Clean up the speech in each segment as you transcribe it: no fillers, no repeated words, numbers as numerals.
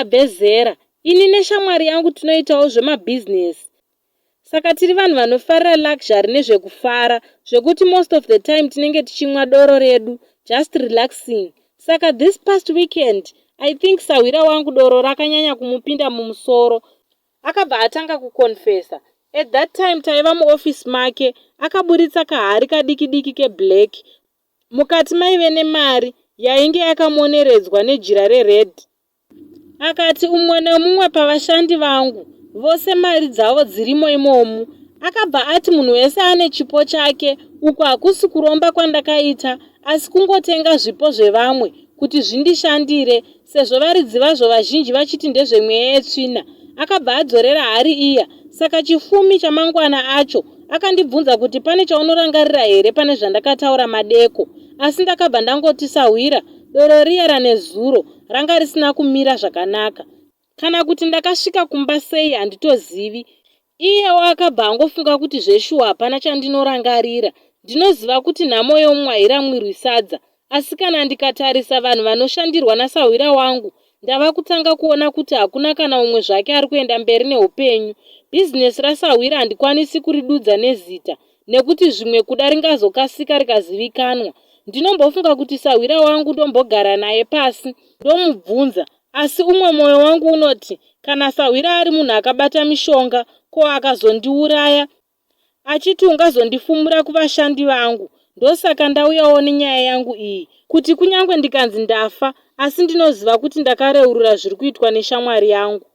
Ndabve zera. Ini neshamwari yangu tinoitawo zvemabhizinesi. Saka tiri vanhu vanofarira luxury nezvekufara zvekuti most of the time tinenge tichimwa doro redu just relaxing. Saka this past weekend I think sahwira wangu doro rakanyanya kumupinda mumusoro. Akabva atanga kuconfessa. At that time taiva muoffice make akaburitsa kahari kadiki diki keblack. Mukati maive nemari yainge yakamoneredzwa nejira rered. Akati umwe nemumwe pavashandi vangu vose mari dzavo dzirimo imomu. Akabva ati munhu wese ane chipo chake uku hakusi kuromba kwandakaita asi kungotenga zvipo zvevamwe kuti zvindishandire sezvo varidzi vazvo vazhinji vachiti ndezvemweya yetsvina. Akabva adzorera hari iya saka chifumi chamangwana acho akandibvunza kuti pane chaunorangarira here pane zvandakataura madeko asi ndakabva ndangoti sahwira doro riya ranezuro ranga risina kumira zvakanaka. Kana kuti ndakasvika kumba sei handitozivi. Iyewo akabva angofunga kuti zveshuwa hapana chandinorangarira. Ndinoziva kuti nhamo yomumwe hairamwirwi sadza. Asi kana ndikatarisa vanhu vanoshandirwa nasahwira wangu, ndava kutanga kuona kuti hakuna kana umwe zvake ari kuenda mberi neupenyu. Bhizinesi rasahwira handikwanisi kuridudza nezita nekuti zvimwe kuda ringazokasika rikazivikanwa. Ndinombofunga kuti sahwira wangu ndombogara naye pasi ndomubvunza asi umwe mwoyo wangu unoti kana sahwira ari munhu akabata mishonga ko akazondiuraya achiti ungazondifumura kuvashandi vangu ndosaka ndauyawo nenyaya yangu iyi kuti kunyange ndikanzi ndafa asi ndinoziva kuti ndakareurura zviri kuitwa neshamwari yangu.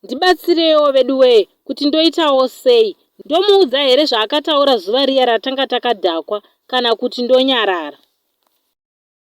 Ndibatsireiwo veduwee kuti ndoitawo sei? Ndomuudza here zvaakataura zuva riya ratanga takadhakwa kana kuti ndonyarara?